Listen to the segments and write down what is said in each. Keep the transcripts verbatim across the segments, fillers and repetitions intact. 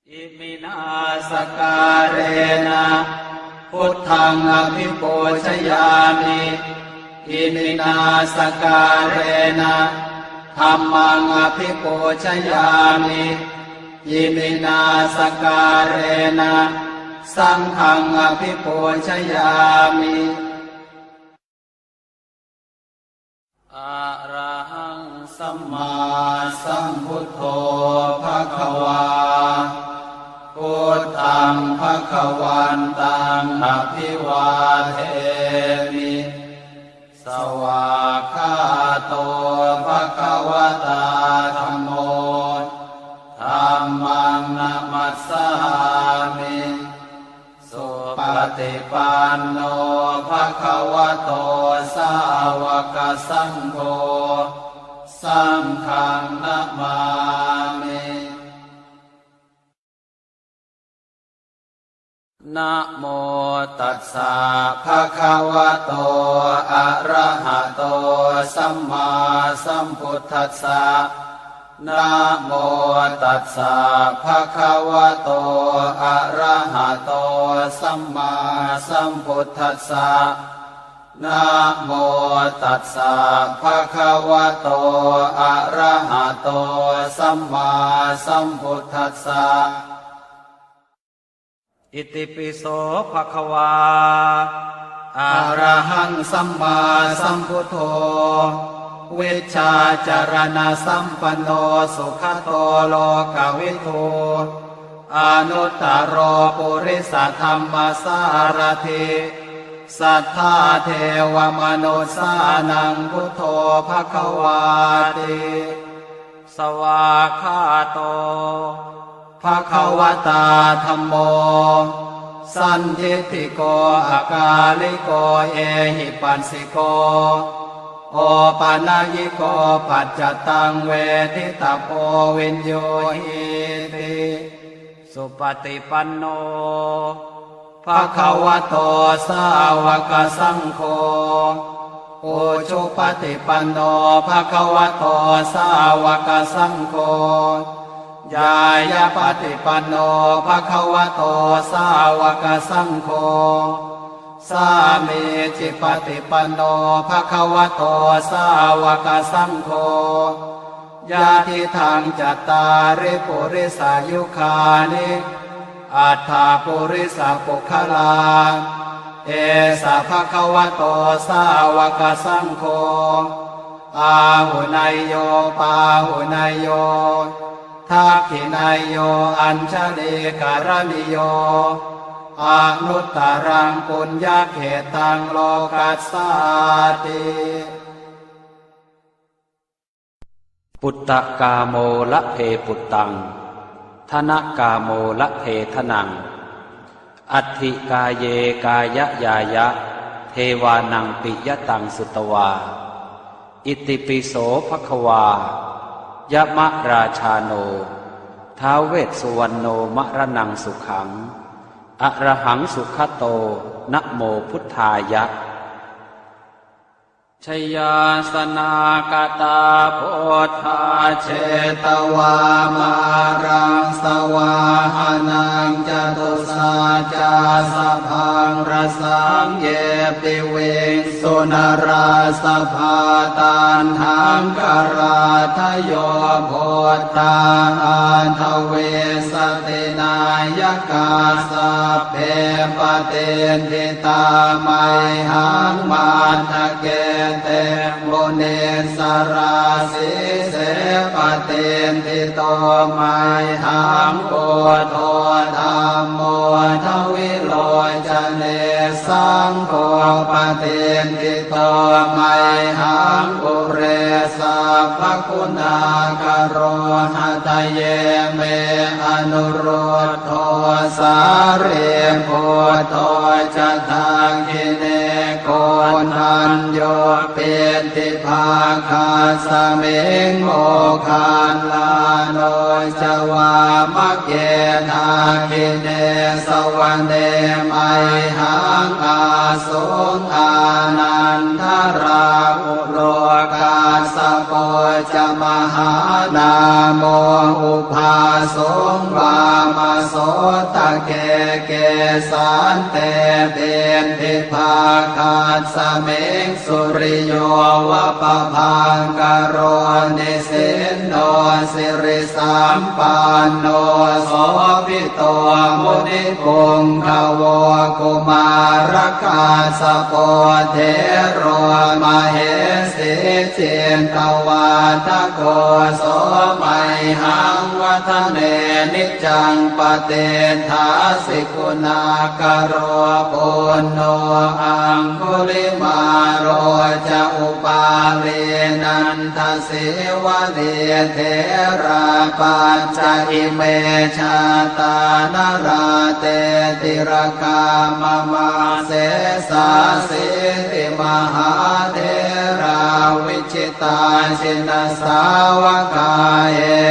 Iminā sakkārena buddhaṃ abhipūjayāmi. Iminā sakkārena dhammaṃ abhipūjayāmi. Iminā sakkārena saṅghaṃ abhipūjayāmi. Arahaṃ sammāsambuddho bhagavā. Buddhaṃ bhagavantaṃ abhivādemi. Svākkhāto bhagavatā dhammo. Dhammaṃ namassāmi. Supaṭipanno bhagavato sāvakasaṅgho. Saṅghaṃ namāmi. Namo tassa bhagavato arahato sammāsambuddhassa. Namo tassa bhagavato arahato sammāsambuddhassa. Namo tassa bhagavato arahato sammāsambuddhassa. Itipi so bhagavā arahaṃ sammāsambuddho vijjācaraṇasampanno sugato lokavidū anuttaro purisadammasārathi satthā devamanussānaṃ buddho bhagavāti. Svākkhāto bhagavatā dhammo sandiṭṭhiko akāliko ehipassiko opanayiko paccattaṃ veditabbo viññūhīti. Supaṭipanno bhagavato sāvakasaṅgho ujupaṭipanno bhagavato sāvakasaṅgho ñāyapaṭipanno bhagavato sāvakasaṅgho sāmīcipaṭipanno bhagavato sāvakasaṅgho yadidaṃ cattāri purisayugāni aṭṭha purisapuggalā esa bhagavato sāvakasaṅgho āhuneyyo pāhuneyyo dakkhiṇeyyo añjalikaraṇīyo anuttaraṃ puññakkhettaṃ lokassāti. Puttakāmo labhe puttaṃ, dhanakāmo labhe dhanaṃ, atthi kāye kāyañāya, devānaṃ piyataṃ sutvā. Itipi so bhagavā, yamarājāno, ท้าว vessuvaṇṇo, maraṇaṃ sukhaṃ, arahaṃ sugato, namo buddhāya. Jayāsanāgatā buddhā, jetvā māraṃ savāhanaṃ, catusaccāsabhaṃ rasaṃ, ye piviṃsu narāsabhā. Taṇhaṅkarādayo buddhā, aṭṭhavīsati nāyakā, sabbe patiṭṭhi tā mayhaṃ, matthake te munissarā. Sīse patiṭṭhito mayhaṃ, buddho dhammo dvilocane, saṅgho patiṭṭhito mayhaṃ, ure sabbaguṇākaro. Hadaye me anurud dho, sārīputto ca dakkhiṇe, ko Koṇḍañño piṭṭhibhāgasmiṃ moggallāno ca vāmake. Dakkhiṇe savane mayhaṃ āsuṃ ānandarāhulo, kassapo ca mahānāmo ubhāsuṃ vāmasotake. Kesante piṭṭhibhāgasmiṃ suriyo va pabhaṅkaro, nisinno sirisampanno sobhito munipuṅgavo. Kumārakassapo thero mahesī cittavādako, so mayhaṃ vadane niccaṃ patiṭṭhāsi guṇākaro. Puṇṇo aṅgulimālo ca upālī nandasīvalī, therā pañca ime jātā nalāṭe tilakā mama. Sesāsīti mahātherā vi jitā jinasāvakā,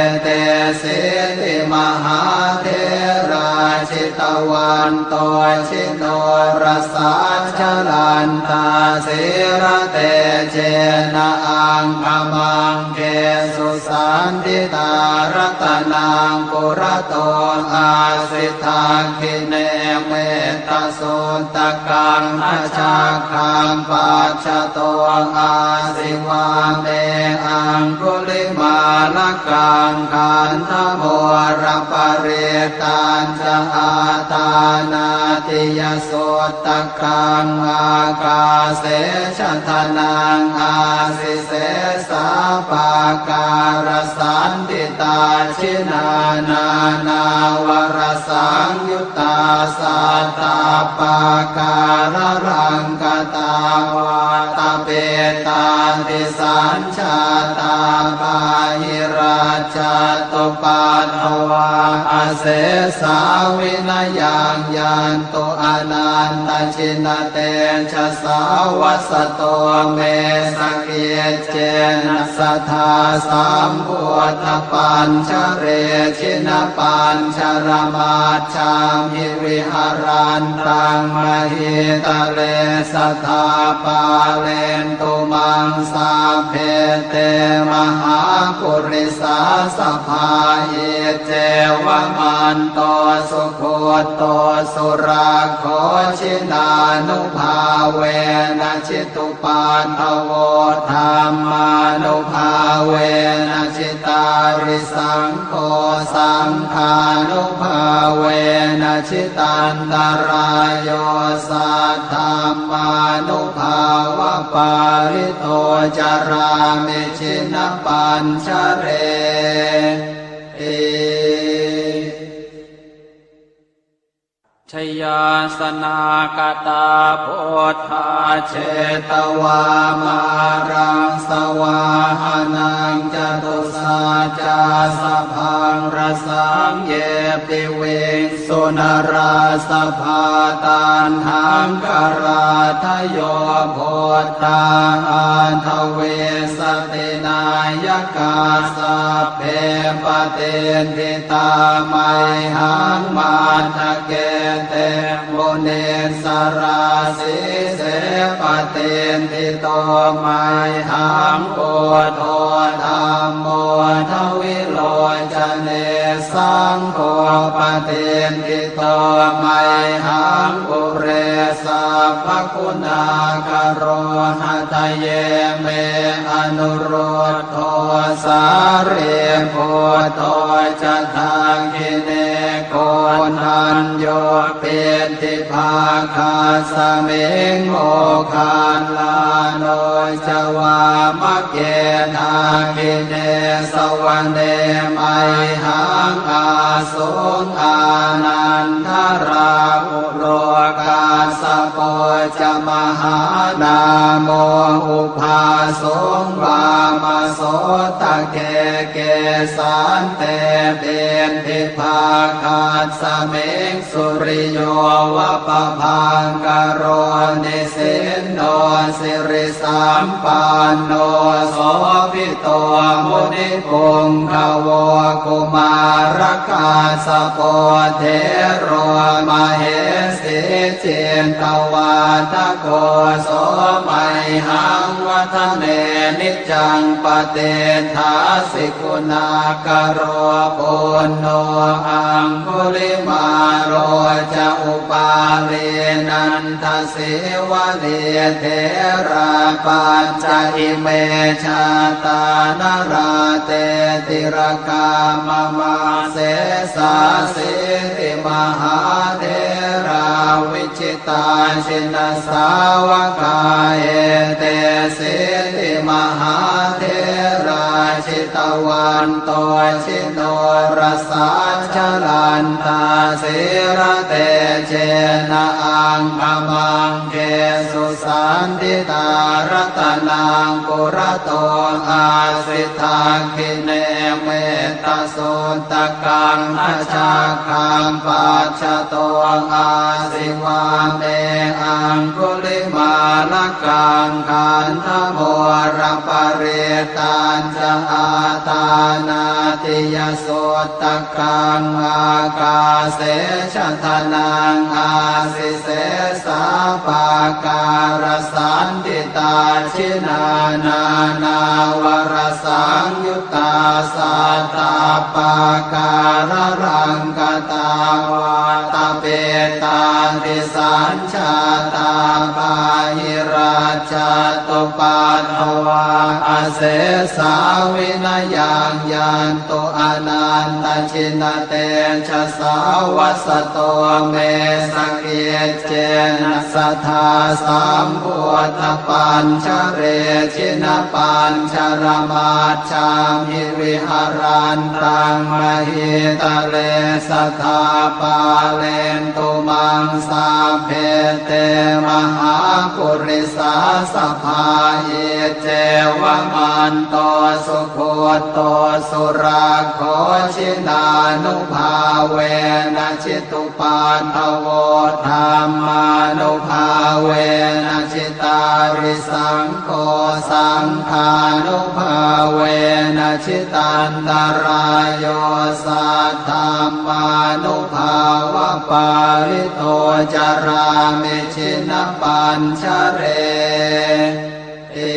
etesīti mahātherā jitavanto jinorasā, jalantā sīlatejena aṅgamaṅgesu saṇṭhitā. Ratanaṃ purato āsi dakkhiṇe metta suttakaṃ, dhajaggaṃ pacchato āsi vāme aṅgulimālakaṃ. Khandhamoraparittañca āṭānāṭiyasuttakaṃ, ākāse chadanaṃ āsi sesā pākārasaṇṭhitā. Jinā nānāvarasaṃyu ttā sattappākāralaṅkatā, vātapittādisañjātā bāhirajjhattupaddavā, asesā vinayaṃ yantu anantajinatejasā. Vasato me sakic cena sadā sambuddhapañjare, jinapañjaramajjhamhi viharantaṃ mahītale, sadā pālentu maṃ sabbe te mahāpurisāsabhā. Iccevamanto sugutto surakkho, jinānubhāvena jitu paddavo, dhammānubhāvena jitārisaṅgho, saṅghānubhāvena jitantarāyo, saddhammānubhāvapālito carāmi jinapañjareti. Jayāsanākatā buddhā jetvā māraṃ savāhanaṃ, catusaccāsabhaṃ rasaṃ ye piviṃsu narāsabhā. Taṇhaṅkarādayo buddhā aṭṭhavīsati nāyakā, sabbe patiṭṭhi tā mayhaṃ matthake te munissarā. Sīse patiṭṭhito mayhaṃ buddho dhammo dvilocane, saṅgho patiṭṭhito mayhaṃ ure sabbaguṇākaro. Hadaye me anurud dho sārīputto ca dakkhiṇe, koṇḍañño piṭṭhibhāgasmiṃ moggallāno ca vāmake. Dakkhiṇe savane mayhaṃ āsuṃ ānandarāhulo, kassapo ca mahānāmo ubhāsuṃ vāmasotake. Kesante piṭṭhibhāgasmiṃ suriyo va pabhaṅkaro, nisinno sirisampanno sobhi to munipuṅgavo. Kumārakassapo thero mahesī cittavādako, so mayhaṃ vadane niccaṃ patiṭṭhāsi guṇākaro. Puṇṇo aṅgulimālo ca upālī nanda sīvalī, therā pañca ime jātā nalāṭe tilakā mama. Sesāsīti mahātherā vijitā jinasāvakā, etesīti mahātherā jitavanto ji norasā, jalantā sīlatejena aṅgamaṅgesu saṇṭhitā. Ratanaṃ purato āsi dakkhiṇe mettasuttakaṃ, dhajaggaṃ pacchato āsi vāme aṅgulimālakaṃ. Khandhamoraparittañ ca āṭānāṭiyasuttakaṃ, ākāse chadanaṃ āsi sesā pākārasaṇṭhitā. Jinā nānāvarasaṃyuttā sattappākāralaṅkatā, vātapittādisañ jātā bāhirajjhattupaddavā, asesā vinayaṃ yantu anantajinatejasā. Vasato me sakiccena sadā sambuddhapañjare, jinapañjaramaj jhamhi viharantaṃ mahītale, sadā pālentu maṃ sabbe te mahāpurisāsabhā. Iccevamanto sugutto surakkho, jinānubhāvena jitu paddavo, dhammānubhāvena jitārisaṅgho, saṅghānubhāvena jitantarāyo, saddhammānubhāvapālito carāmi jinapañjareti.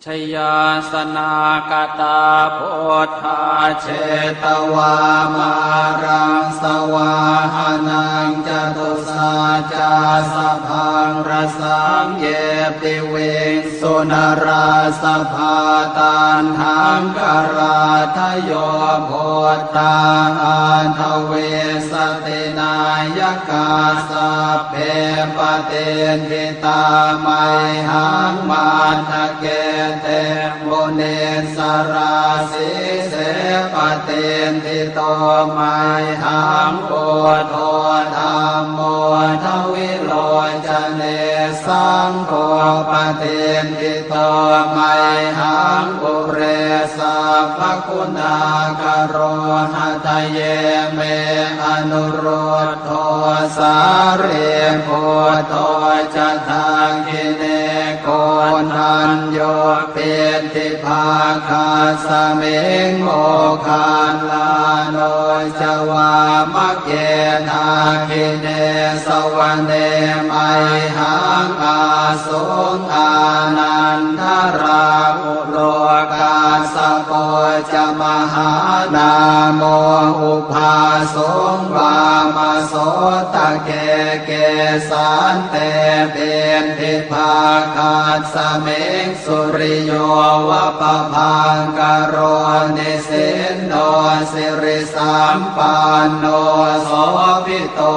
Jayāsanākatā buddhā jetvā māraṃ savāhanaṃ, catusaccāsabhaṃ rasaṃ ye piviṃsu narāsabhā. Taṇhaṅkarādayo buddhā aṭṭhavīsati nāyakā, sabbe patiṭṭhi tā mayhaṃ matthake te munissarā. Sīse patiṭṭhito mayhaṃ buddho dhammo dvilocane, saṅgho patiṭṭhito mayhaṃ ure sabbaguṇākaro. Hadaye me anurud dho sārīputto ca dakkhiṇe, koṇḍañño piṭṭhibhāgasmiṃ moggallāno ca vāmake. Dakkhiṇe savane mayhaṃ ā suṃ ānandarāhulo, kassapo ca mahānāmo ubhāsuṃ vāmasotake. Kesante piṭṭhibhāgasmiṃ Tasmiṃ suriyo va pabhaṅkaro nisinno sirisampanno sobhito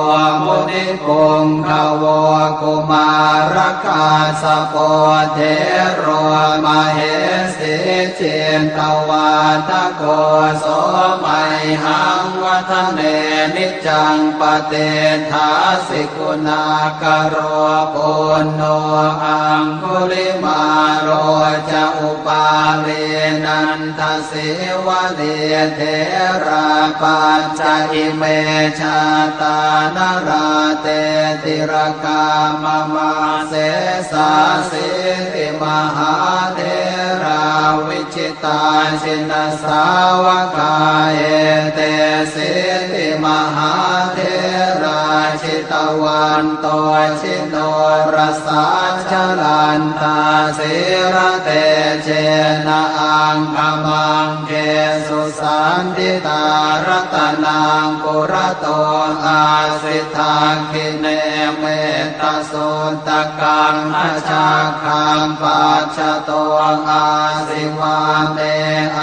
munipuṅgavo. Kumārakassapo thero mahesī cittavādako so mayhaṃ vadane niccaṃ patiṭṭhāsi guṇākaro. Puṇṇo aṅgulimālo ca upālī nandasīvalī therā pañca ime jātā nalāṭe tilakā mama. Sesāsīti mahātherā vi jitā jinasāvakā etesīti mahātherā jitavanto jinorasā jalantā sīlatejena aṅgamaṅgesu saṇṭhitā. Ratanaṃ purato āsi dakkhiṇe metta suttakaṃ dhajaggaṃ pacchato āsi vāme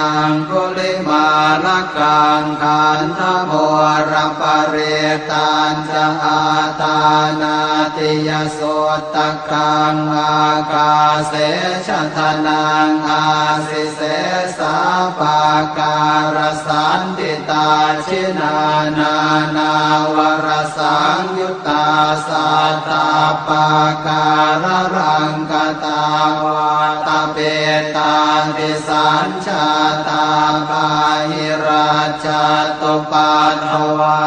aṅgulimālakaṃ. Khandhamoraparittañca āṭānāṭiyasuttakaṃ ākāse chadanaṃ āsi sesā pākārasaṇṭhitā. Jinā nānāvarasaṃyu ttā sattappākāralaṅkatā vātapittādisañjātā bāhirajjhattupaddavā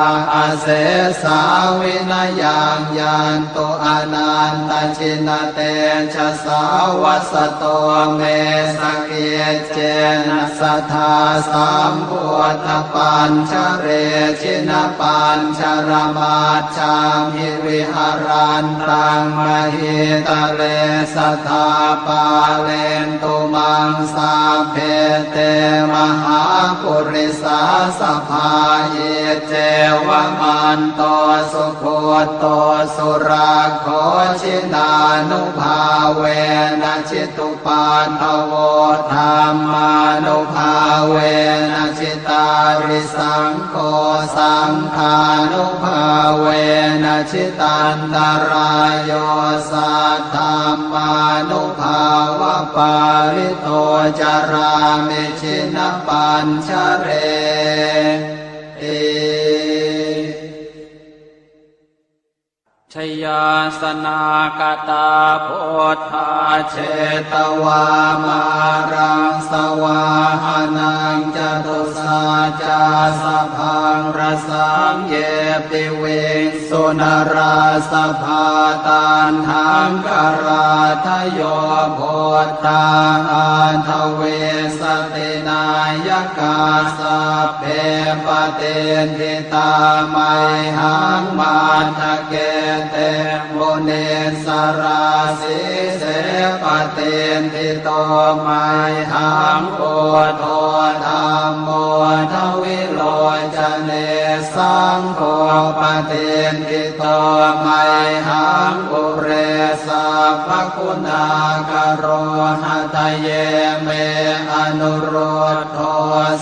asesā vinayaṃ yantu anantajinatejasā. Vasato me sakic cena sadā sambuddhapañjare jinapañjaramajjhamhi viharantaṃ mahītale sadā pālentu maṃ sabbe te mahāpurisāsabhā. Iccevamanto sugutto surakkho jinānubhāvena jitu paddavo dhammānubhāvena jitārisaṅgho saṅghānubhāvena jitantarāyo saddhammānubhāvapālito carāmi jinapañjareti. Jayāsanākatā buddhā jetvā māraṃ savāhanaṃ catusaccāsabhaṃ rasaṃ ye piviṃsu narāsabhā. Taṇhaṅkarādayo buddhā aṭṭhavīsati nāyakā sabbe patiṭṭhi tā mayhaṃ matthake te munissarā. Sīse patiṭṭhito mayhaṃ buddho dhammo dvilocane saṅgho patiṭṭhito mayhaṃ ure sabbaguṇākaro. Hadaye me anurud dho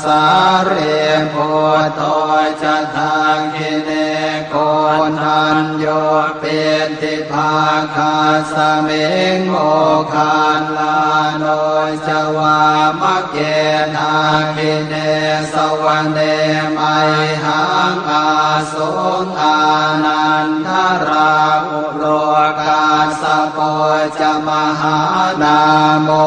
sārīputto ca dakkhiṇe koṇḍañño piṭṭhibhāgasmiṃ moggallāno ca vāmake. Dakkhiṇe savane mayhaṃ ā suṃ ānandarāhulo kassapo ca mahānāmo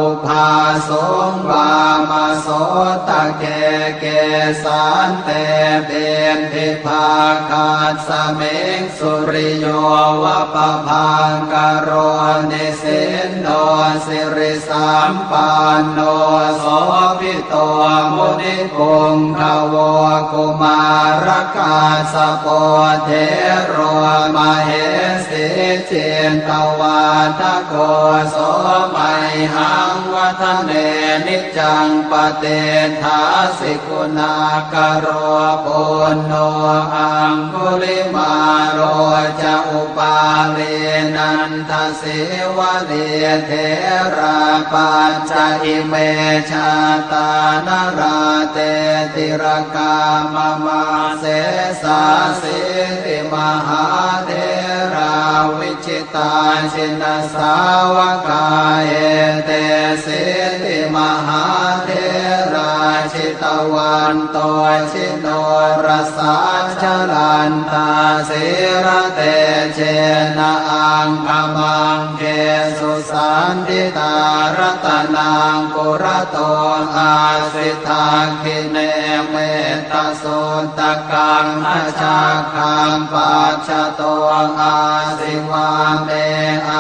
ubhāsuṃ vāmasotake. Kesante piṭṭhibhāgasmiṃ suriyo va pabhaṅkaro nisinno siri sampanno sobhito munipuṅgavo. Kumārakassapo thero mahesī cittavā Atha kho so mayhaṃ vadane niccaṃ patiṭṭhāsi guṇākaro. Puṇṇo aṅgulimālo ca upālī nandasīvalī therā pañca ime jātā nalāṭe tilakā mama. Sesāsīti mahātherā viji tā jinasāvakā etesīti mahātherā jitavanto jinorasā jalantā sīlatejena aṅgamaṅgesu saṇṭhitā. Ratanaṃ purato āsi dakkhiṇe metta suttakaṃ dhajaggaṃ pacchato āsi vāme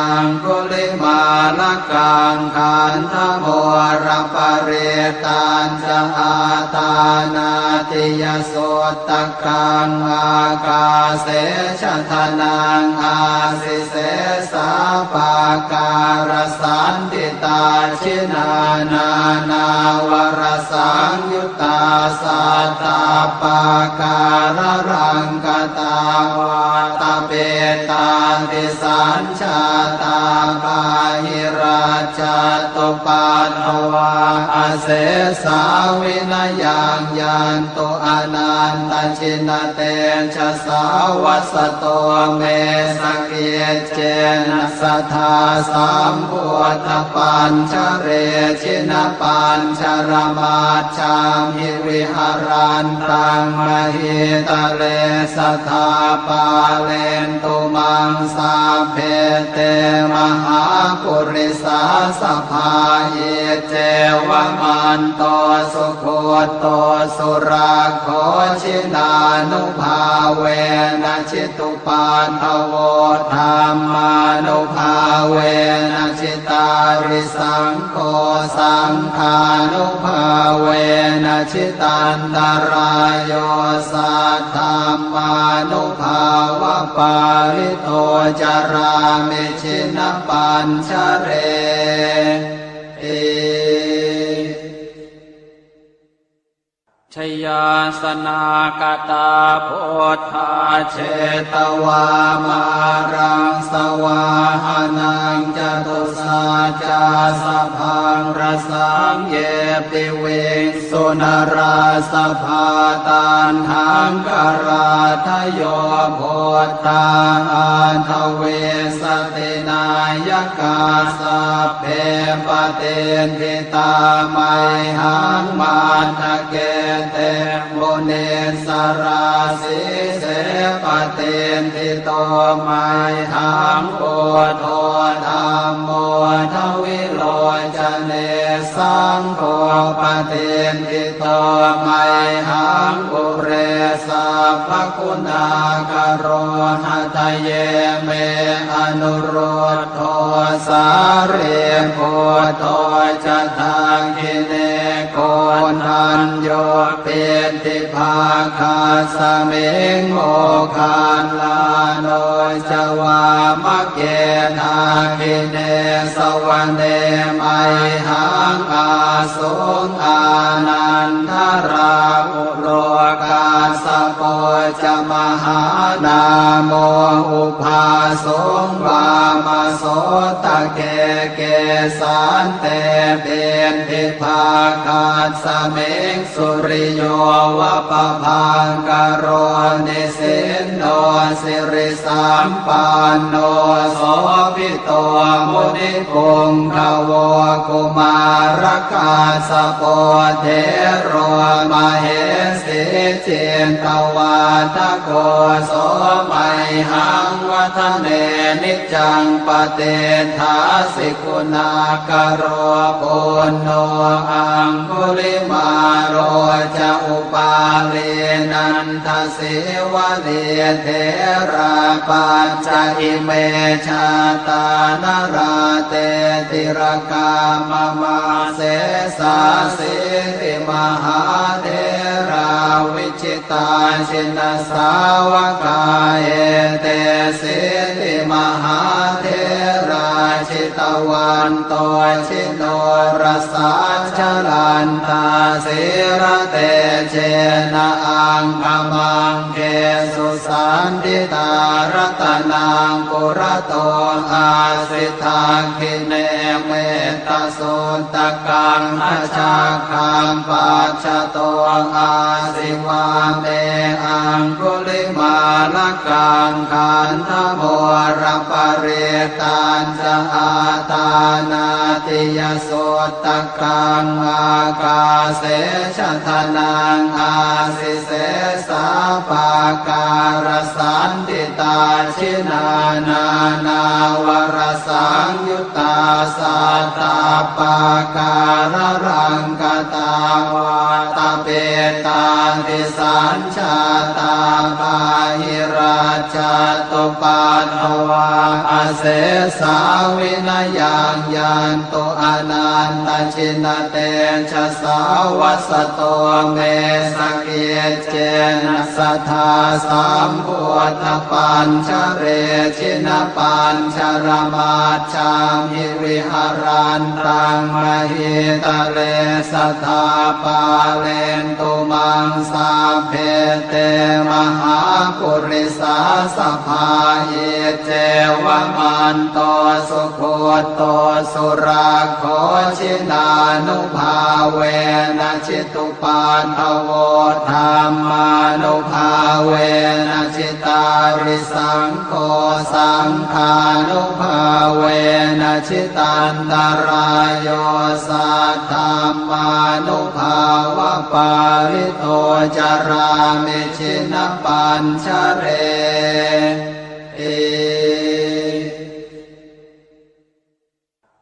aṅgulimālakaṃ. Khandhamoraparittañca āṭānāṭiyasuttakaṃ ākāse chadanaṃ āsi sesā pākārasaṇṭhitā. Jinā nānāvarasaṃyu ttā sattappākāralaṅkatā vātapittādisañjātā bāhirajjhattupaddavā asesā vinayaṃ yantu anantajinatejasā. Vasato me sakic cena sadā sambuddhapañjare jinapañjaramajjhamhi viharantaṃ mahītale sadā pālentu maṃ sabbe te mahāpurisāsabhā. Iccevamanto sugutto surakkho jinānubhāvena jitu paddavo dhammānubhāvena jitārisaṅgho saṅghānubhāvena jitantarāyo saddhammānubhāvapālito carāmi jinapañjareti. Jayāsanāgatā buddhā jetvā māraṃ savāhanaṃ catusaccāsabhaṃ rasaṃ ye piviṃsu narāsabhā. Taṇhaṅkarādayo buddhā aṭṭhavīsati nāyakā sabbe patiṭṭhi tā mayhaṃ matthake te munissarā. Sīse patiṭṭhito mayhaṃ buddho dhammo dvilocane saṅgho patiṭṭhito mayhaṃ ure sabbaguṇākaro. Hadaye me anurud dho sārīputto ca dakkhiṇe koṇḍañño piṭṭhibhāgasmiṃ moggallāno ca vāmake. Dakkhiṇe savane mayhaṃ āsuṃ ānandarāhu lo kassapo ca mahānāmo ubhāsuṃ vāmasotake. Kesante piṭṭhibhāgasmiṃ suriyo va pabhaṅkaro nisinno siri sampanno sobhito munipuṅgavo. Kumārakassapo thero mahesī cittavādako so mayhaṃ vadane niccaṃ patiṭṭhāsi guṇākaro. Puṇṇo aṅgulimālo ca upālī nanda sīvalī therā pañca ime jātā nalāṭe tilakā mama. Sesāsīti mahātherā vijitā jinasāvakā etesīti mahātherā vanto jinorasā, jalantā sīlatejena aṅgamaṅgesu saṇṭhitā. Ratanaṃ purato āsi, dakkhiṇe mettasuttakaṃ, dhajaggaṃ pacchato āsi, vāme aṅgulimālakaṃ. Khandhamoraparittañ ca āṭānāṭiyasuttakaṃ, ākāse chadanaṃ āsi, sesā pākārasaṇṭhitā. Jinā nānāvarasaṃyuttā sattappākāralaṅkatā, vātapittādisañ jātā bāhirajjhattupaddavā, asesā vinayaṃ yantu anantajinatejasā. Vasato me sakiccena sadā sambuddhapañjare, jinapañjaramaj jhamhi viharantaṃ mahītale, sadā pālentu maṃ sabbe te mahāpurisāsabhā. Iccevamanto sugutto surakkho, jinānubhāvena jitu paddavo, dhammānubhāvena jitārisaṅgho, saṅghānubhāvena jitantarāyo, saddhammānubhāvapālito carāmi jinapañjareti.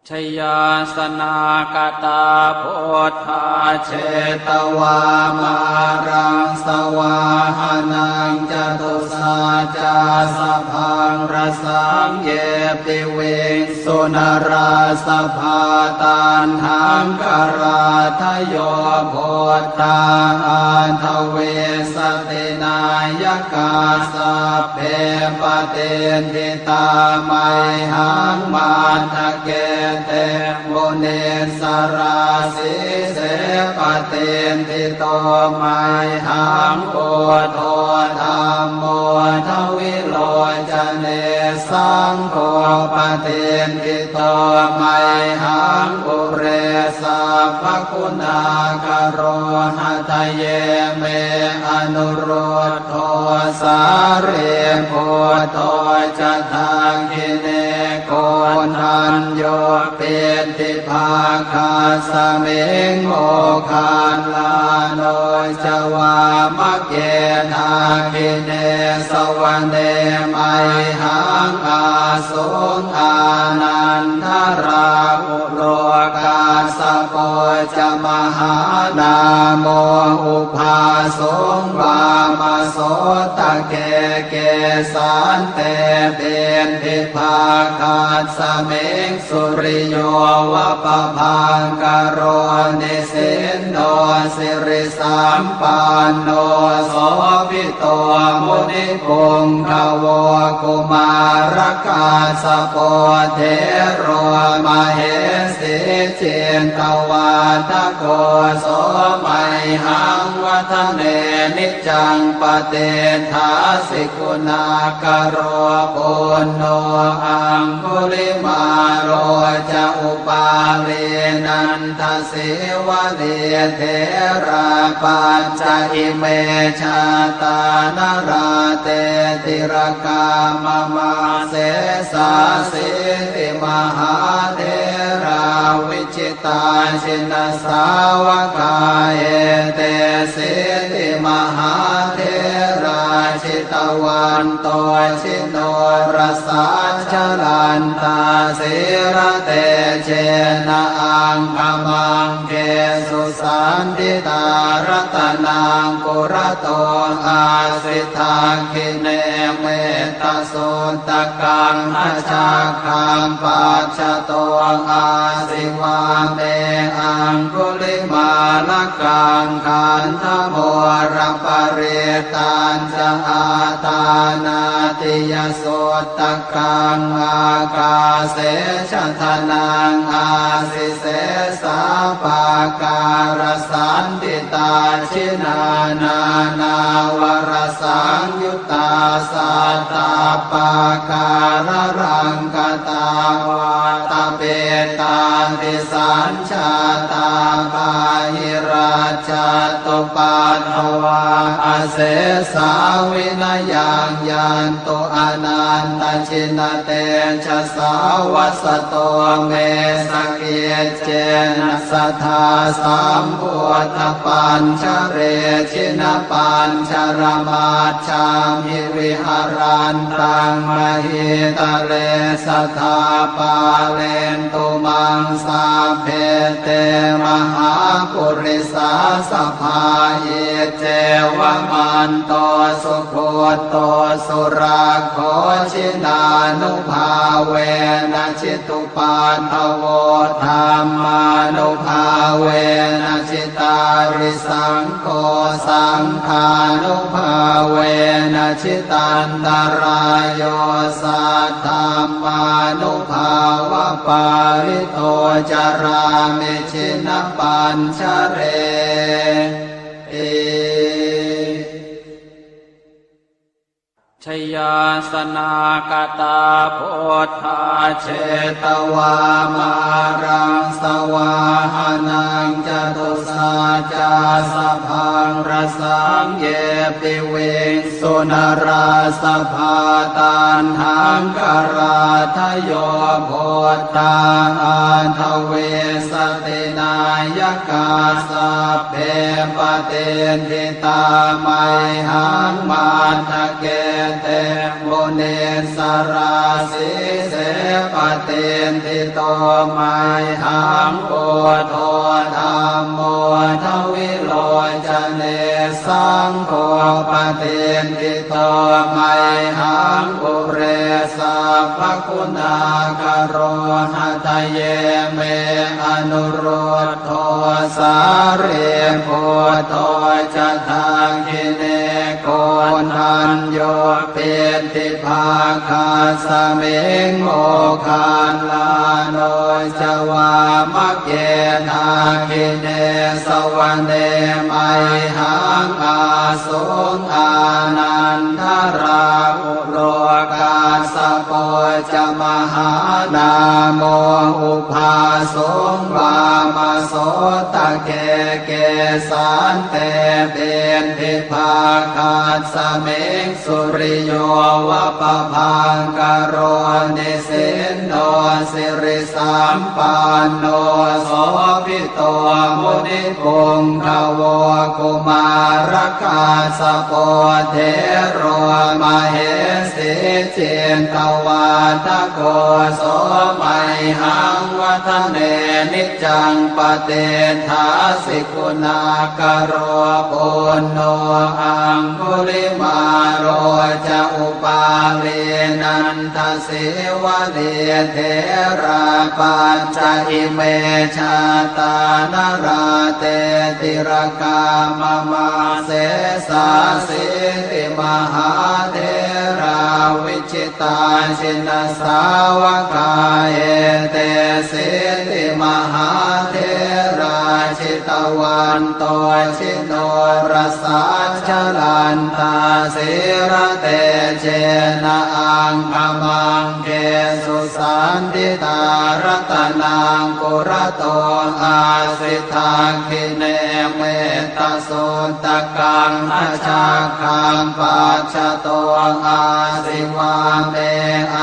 Jayāsanākatā buddhā jetvā māraṃ savāhanaṃ, catusaccāsabhaṃ rasaṃ ye piviṃsu narāsabhā. Taṇhaṅkarādayo buddhā aṭṭhavīsati nāyakā, sabbe patiṭṭhi tā mayhaṃ matthake te munissarā. Sīse patiṭṭhito mayhaṃ buddho dhammo dvilocane, saṅgho patiṭṭhito mayhaṃ ure sabbaguṇākaro. Hadaye me anurud dho sārīputto ca dakkhiṇe, koṇḍañño piṭṭhibhāgasmiṃ moggallāno ca vāmake. Dakkhiṇe savane mayhaṃ āsuṃ ānandarāhu lo, kassapo ca mahānāmo ubhāsuṃ vāmasotake. Kesante piṭṭhibhāgasmiṃ suriyo va pabhaṅkaro, nisinno siri sampanno sobhito munipuṅgavo. Kumārakassapo thero mahesī cittavādako, so mayhaṃ vadane niccaṃ patiṭṭhāsi guṇākaro. Puṇṇo aṅgulimālo ca upālī nanda sīvalī, therā pañca ime jātā nalāṭe tilakā mama. Sesāsīti mahātherā vijitā jinasāvakā, etesīti mahātherā jitavanto ji norasā, jalantā sīlatejena aṅgamaṅgesu saṇṭhitā. Ratanaṃ purato āsi, dakkhiṇe mettasuttakaṃ, dhajaggaṃ pacchato āsi, vāme aṅgulimālakaṃ. Khandhamoraparittañ ca Āṭānāṭiyasuttakaṃ ākāse chadanaṃ āsi, sesā pākārasaṇṭhitā. Jinā nānāvarasaṃyuttā sattappākāralaṅkatā, vātapittādisañ jātā bāhirajjhattupaddavā, asesā vinayaṃ yantu anantajinatejasā. Vasato me sakiccena sadā sambuddhapañjare, jinapañjaramaj jhamhi viharantaṃ mahītale, sadā pālentu maṃ sabbe te mahāpurisāsabhā. Iccevamanto sugutto surakkho, jinānubhāvena jitu paddavo, dhammānubhāvena jitārisaṅgho, saṅghānubhāvena jitantarāyo, saddhammānubhāvapālito carāmi jinapañjareti. Jayāsanākatā buddhā jetvā māraṃ savāhanaṃ, catusaccāsabhaṃ rasaṃ ye piviṃsu narāsabhā. Taṇhaṅkarādayo buddhā aṭṭhavīsati nāyakā, sabbe patiṭṭhi tā mayhaṃ matthake te munissarā. Sīse patiṭṭhito mayhaṃ buddho dhammo dvilocane, saṅgho patiṭṭhito mayhaṃ ure sabbaguṇākaro. Hadaye me anurud dho sārīputto ca dakkhiṇe, koṇḍañño piṭṭhibhāgasmiṃ moggallāno ca vāmake. Dakkhiṇe savane mayhaṃ āsuṃ ānandarāhu lo, kassapo ca mahānāmo ubhāsuṃ vāmasotake. Kesante piṭṭhibhāgasmiṃ suriyo va pabhaṅkaro, nisinno siri sampanno sobhito munipuṅgavo. Kumārakassapo thero mahesī cittavādako, so mayhaṃ vadane niccaṃ patiṭṭhāsi guṇākaro. Puṇṇo aṅgulimālo ca upālī nanda sīvalī, therā pañca ime jātā nalāṭe tilakā mama. Sesāsīti mahātherā vijitā jinasāvakā, etesīti mahātherā jitavanto ji norasā, jalantā sīlatejena aṅgamaṅgesu saṇṭhitā. Ratanaṃ purato āsi dakkhiṇe mettasuttakaṃ, dhajaggaṃ pacchato āsi vāme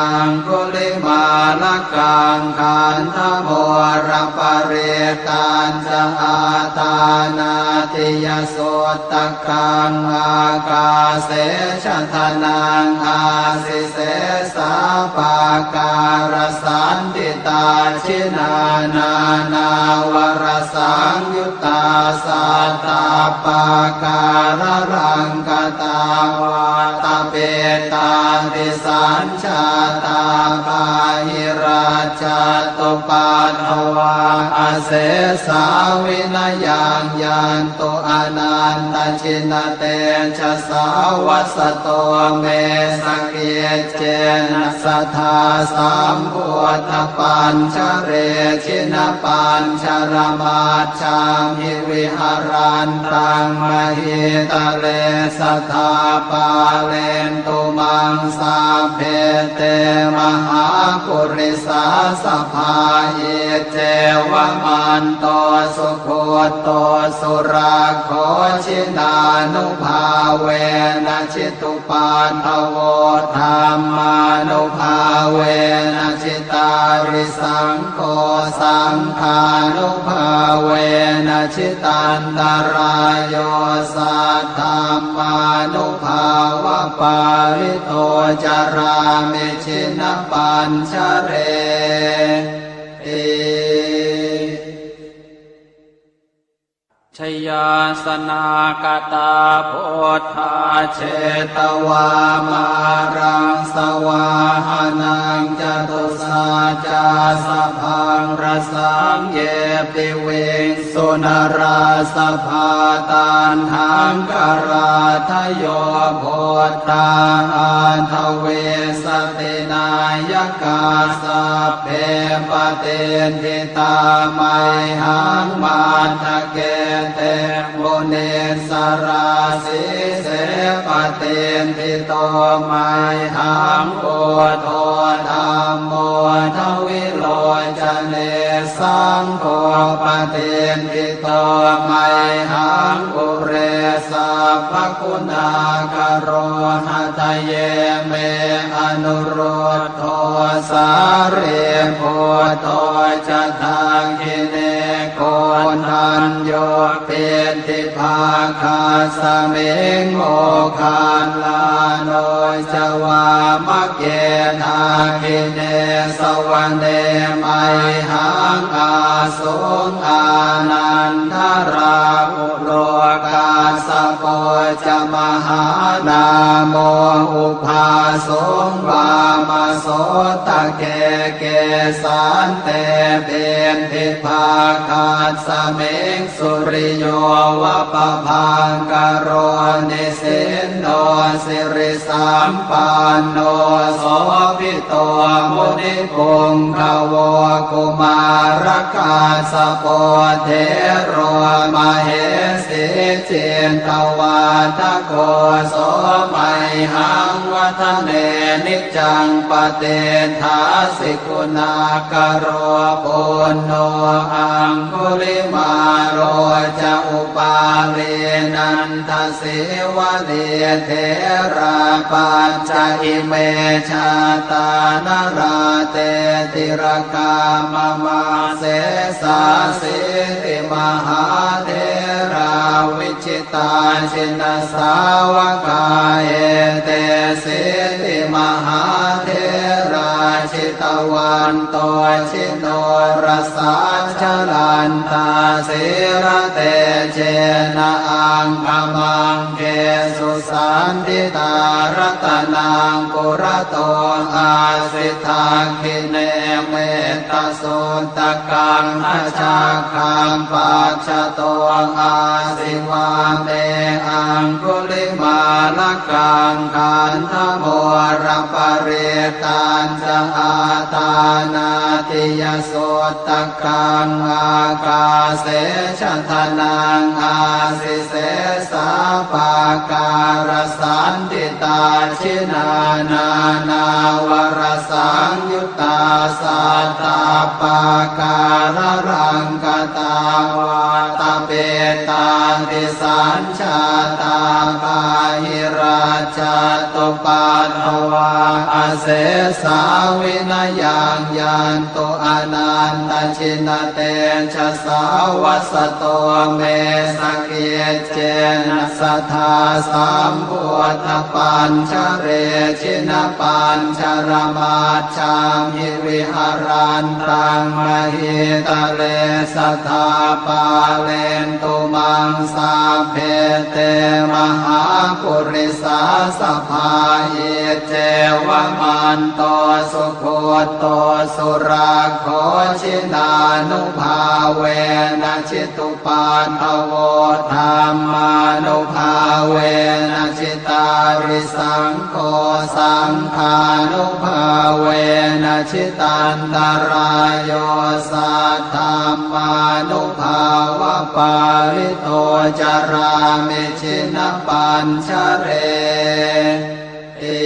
aṅgulimālakaṃ. Khandhamoraparittañ ca āṭānāṭiyasuttakaṃ, ākāse chadanaṃ āsi sesā pākārasaṇṭhitā. Jinā nānāvarasaṃyuttā sattappākāralaṅkatā, vāta Petāti sañjātā bāhirajjhattupaddavā, asesā vinayaṃ yantu, anantajinatejasā. Vasato me sakiccena, sadā sambuddhapañjare. Jinapañjaramaj jhamhi, viharantaṃ mahītale, sadā pālentu maṃ sabbe, te mahāpurisāsabhā. Iccevamanto sugutto surakkho, jinānubhāvena jitu paddavo, dhammānubhāvena jitārisaṅgho, saṅghānubhāvena jitantarāyo, saddhammānubhāvapālito carāmi jinapañjareti. Jayāsanāgatā buddhā, jetvā māraṃ savāhanaṃ, catusaccāsabhaṃ rasaṃ, ye piviṃsu narāsabhā. Taṇhaṅkarādayo buddhā, aṭṭhavīsati nāyakā, sabbe patiṭṭhi tā mayhaṃ, matthake te munissarā. Sīse patiṭṭhito mayhaṃ, buddho dhammo dvilocane, saṅgho patiṭṭhito mayhaṃ, ure sabbaguṇākaro. Hadaye me anurud dho, sārīputto ca dakkhiṇe, koṇḍañño piṭṭhibhāgasmiṃ, moggallāno ca vāmake. Dakkhiṇe savane mayhaṃ, ā suṃ ānandarāhulo, kassapo ca mahānāmo, ubhāsuṃ vāmasotake. Kesante piṭṭhibhāgasmiṃ, suriyo va pabhaṅkaro, nisinno siri sampanno, sobhito munipuṅgavo. Kumārakassapo thero, mahesī cittavādako, so mayhaṃ vadane niccaṃ, patiṭṭhāsi guṇākaro. Puṇṇo aṅgulimālo ca, upālī nanda sīvalī, therā pañca ime jātā, nalāṭe tilakā mama. Sesāsīti mahātherā, vijitā jinasāvakā, etesīti mahātherā, jitavanto ji norasā, jalantā sīlatejena, aṅgamaṅgesu saṇṭhitā. Ratanaṃ purato āsi, dakkhiṇe mettasuttakaṃ, dhajaggaṃ pacchato āsi, vāme aṅgulimālakaṃ. Khandhamoraparittañ ca, āṭānāṭiyasuttakaṃ, ākāse chadanaṃ āsi, sesā pākārasaṇṭhitā. Jinā nānāvarasaṃyuttā, sattappākāralaṅkatā, vātapittādisañ jātā, bāhirajjhattupaddavā, Asesā vinayaṃ yantu anantajinatejasā, vasato me sakiccena sadā sambuddhapañjare. Jinapañjaramajjhamhi viharantaṃ mahītale, sadā pālentu maṃ sabbe te mahāpurisāsabhā. Iccevamanto sugutto surakkho, jinānubhāvena jitupaddavo, dhammānubhāvena jitārisaṅgho, saṅghānubhāvena jitantarāyo, saddhammānubhāvapālito carāmi jinapañjareti.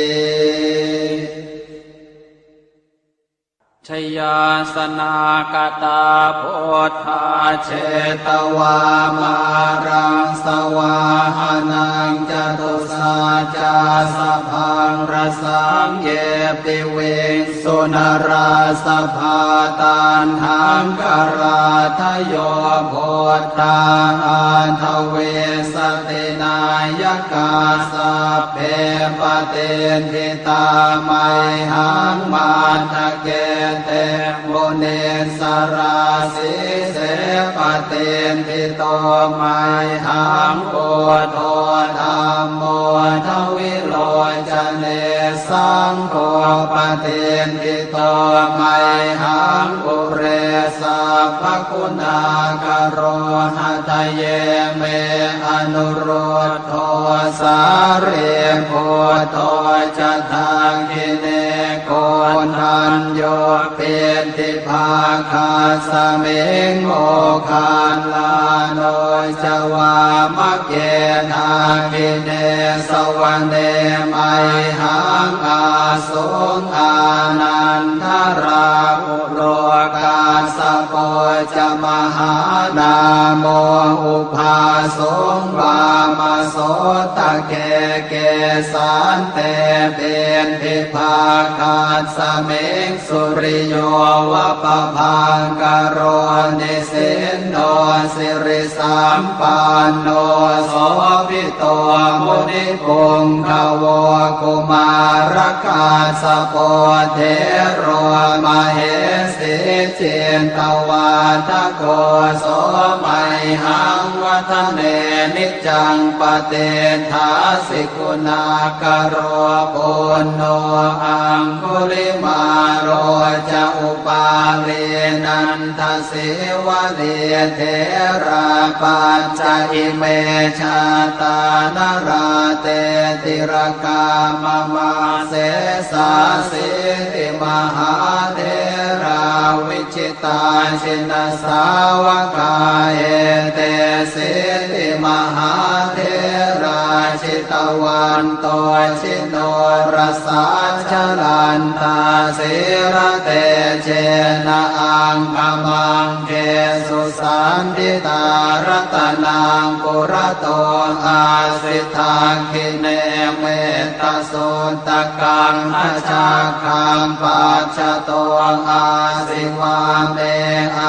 Jayāsanākatā buddhā jetvā māraṃ savāhanaṃ, catusaccāsabhaṃ rasaṃ ye piviṃsu narāsabhā. Taṇhaṅkarādayo buddhā aṭṭhavīsati nāyakā, sabbe patiṭṭhi tā mayhaṃ matthake te munissarā. Sīse patiṭṭhito mayhaṃ buddho dhammo dvilocane, saṅgho patiṭṭhito mayhaṃ ure sabbaguṇākaro. Hadaye me anurud dho sārīputto ca dakkhiṇe, koṇḍañño piṭṭhibhāgasmiṃ moggallāno ca vāmake. Dakkhiṇe savane mayhaṃ ā suṃ ānandarāhulo, kassapo ca mahānāmo ubhāsuṃ vāmasotake. Kesante piṭṭhibhāgasmiṃ suriyo va pabhaṅkaro, nisinno siri sampanno sobhito munipuṅgavo. Kumārakassapo thero mahesī cittavādako, so mayhaṃ vadane niccaṃ patiṭṭhāsi guṇākaro. Puṇṇo aṅgulimālo ca upālī nanda sīvalī, therā pañca ime jātā nalāṭe tilakā mama. Sesāsīti mahātherā vijitā jinasāvakā, etesīti mahātherā jitavanto ji norasā, jalantā sīlatejena aṅgamaṅgesu saṇṭhitā. Ratanaṃ purato āsi dakkhiṇe mettasuttakaṃ, dhajaggaṃ pacchato āsi vāme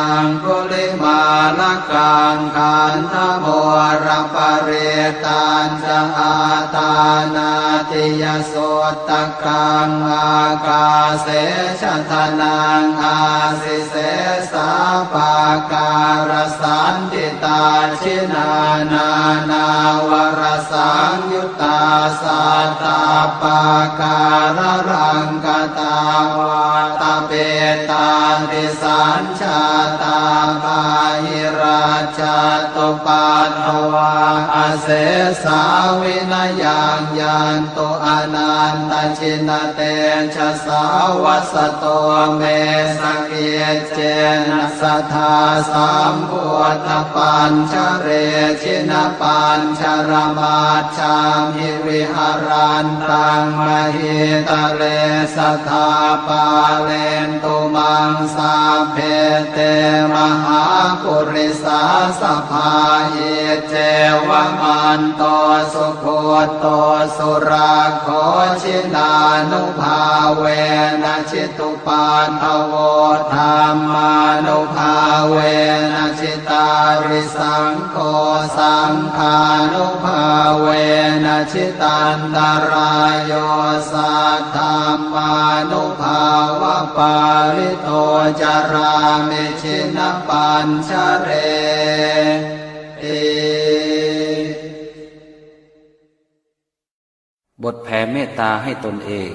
aṅgulimālakaṃ. Khandhamoraparittañ ca āṭānāṭiyasuttakaṃ, ākāse chadanaṃ āsi sesā pākārasaṇṭhitā. Jinā nānāvarasaṃyuttā sattappākāralaṅkatā, vātapittādisañ jātā bāhirajjhattupaddavā, asesā vinayaṃ yantu anantajinatejasā. Vasato me sakiccena sadā sambuddhapañjare, jinapañjaramaj jhamhi viharantaṃ mahītale, sadā pālentu maṃ sabbe te mahāpurisāsabhā. sāsabhā. Iccevamanto sugutto surakkho, jinānubhāvena jitupaddavo, dhammānubhāvena jitārisaṅgho, saṅghānubhāvena jitantarāyo, saddhammānubhāvapālito carāmi jinapañjareti. บทแผ่เมตตาให้ตนเอง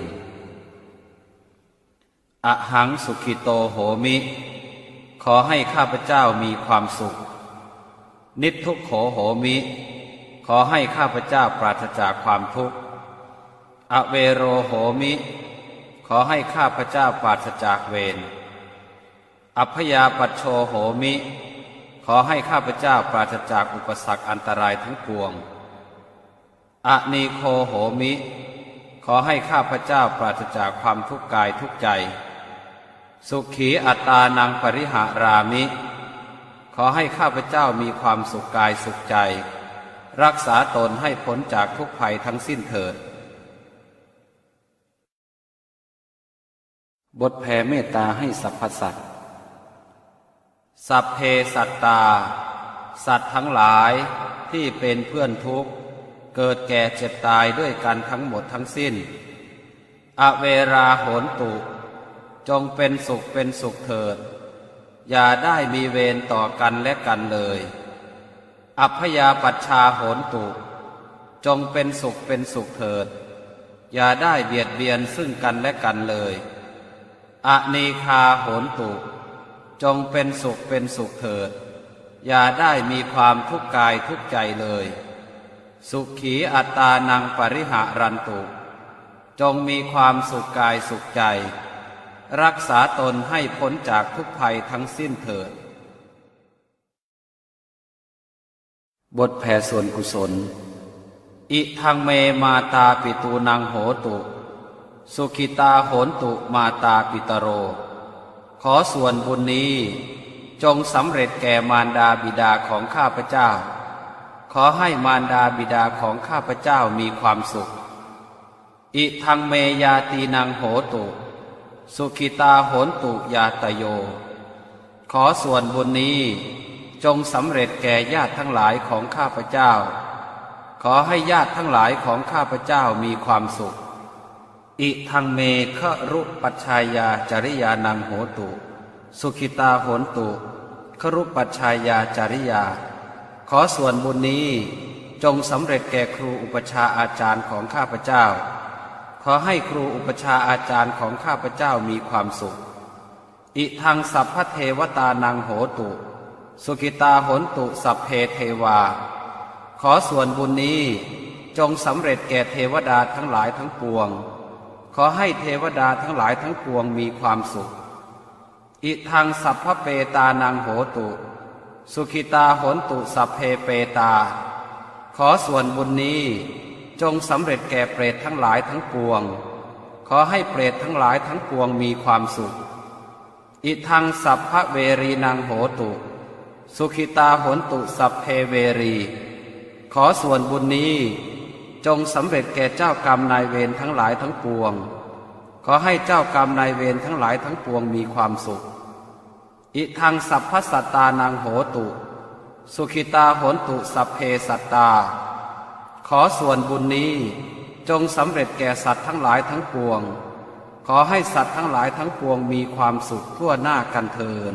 Ahaṃ sukhito homi ขอให้ข้าพเจ้ามีความสุข Niddukkho homi ขอให้ข้าพเจ้าปราศจากความทุกข์ Avero homi ขอให้ข้าพเจ้าปราศจากเวร Abyāpajjho homi ขอให้ข้าพเจ้าปราศจากอุปสรรคอันตรายทั้งปวง Anīgho homi ขอให้ข้าพเจ้าปราศจากความทุกข์กายทุกข์ใจ Sukhī attānaṃ pariharāmi ขอให้ข้าพเจ้ามีความสุขกายสุขใจ รักษาตนให้พ้นจากทุกข์ภัยทั้งสิ้นเถิด บทแผ่เมตตาให้สรรพสัตว์ Sabbe sattā สัตว์ทั้งหลายที่เป็นเพื่อนทุกข์ เกิดแก่เจ็บตายด้วยกันทั้งหมดทั้งสิ้น Averā hontu จงเป็นสุขเป็นสุขเถิด อย่าได้มีเวรต่อกันและกันเลย Abyāpajjhā hontu จงเป็นสุขเป็นสุขเถิด อย่าได้เบียดเบียนซึ่งกันและกันเลย Anīghā hontu จงเป็นสุขเป็นสุขเถิด อย่าได้มีความทุกข์กายทุกข์ใจเลย Sukhī attānaṃ pariharantu จงมีความสุขกายสุขใจ รักษาตนให้พ้นจากทุกข์ภัยทั้งสิ้นเถิด บทแผ่ส่วนกุศล Idaṃ me mātāpitūnaṃ hotu, sukhitā hontu mātāpitaro. ขอส่วนบุญนี้จงสำเร็จแก่มารดาบิดาของข้าพเจ้า ขอให้มารดาบิดาของข้าพเจ้ามีความสุข Idaṃ me ñātīnaṃ hotu, sukhitā hontu ñātayo. ขอส่วนบุญนี้จงสำเร็จแก่ญาติทั้งหลายของข้าพเจ้า ขอให้ญาติทั้งหลายของข้าพเจ้ามีความสุข Idaṃ me garūpajjhāyācariyānaṃ hotu, sukhitā hontu garūpajjhāyācariyā. ขอส่วนบุญนี้จงสำเร็จแก่ครูอุปัชฌาย์อาจารย์ของข้าพเจ้า ขอให้ครูอุปัชฌาย์อาจารย์ของข้าพเจ้ามีความสุข Idaṃ sabbadevatānaṃ hotu, sukhitā hontu sabbe devā. ขอส่วนบุญนี้จงสำเร็จแก่เทวดาทั้งหลายทั้งปวง ขอให้เทวดาทั้งหลายทั้งปวงมีความสุข Idaṃ sabbapetānaṃ hotu, sukhitā hontu sabbe petā. ขอส่วนบุญนี้จงสำเร็จแก่เปรตทั้งหลายทั้งปวง ขอให้เปรตทั้งหลายทั้งปวงมีความสุข Idaṃ sabbaverīnaṃ hotu, sukhitā hontu sabbe verī. ขอส่วนบุญนี้จงสำเร็จแก่เจ้ากรรมนายเวรทั้งหลายทั้งปวง ขอให้เจ้ากรรมนายเวรทั้งหลายทั้งปวงมีความสุข Idaṃ sabbasattānaṃ hotu, sukhitā hontu sabbe sattā. ขอส่วนบุญนี้จงสำเร็จแก่สัตว์ทั้งหลายทั้งปวง ขอให้สัตว์ทั้งหลายทั้งปวงมีความสุขทั่วหน้ากันเทอญ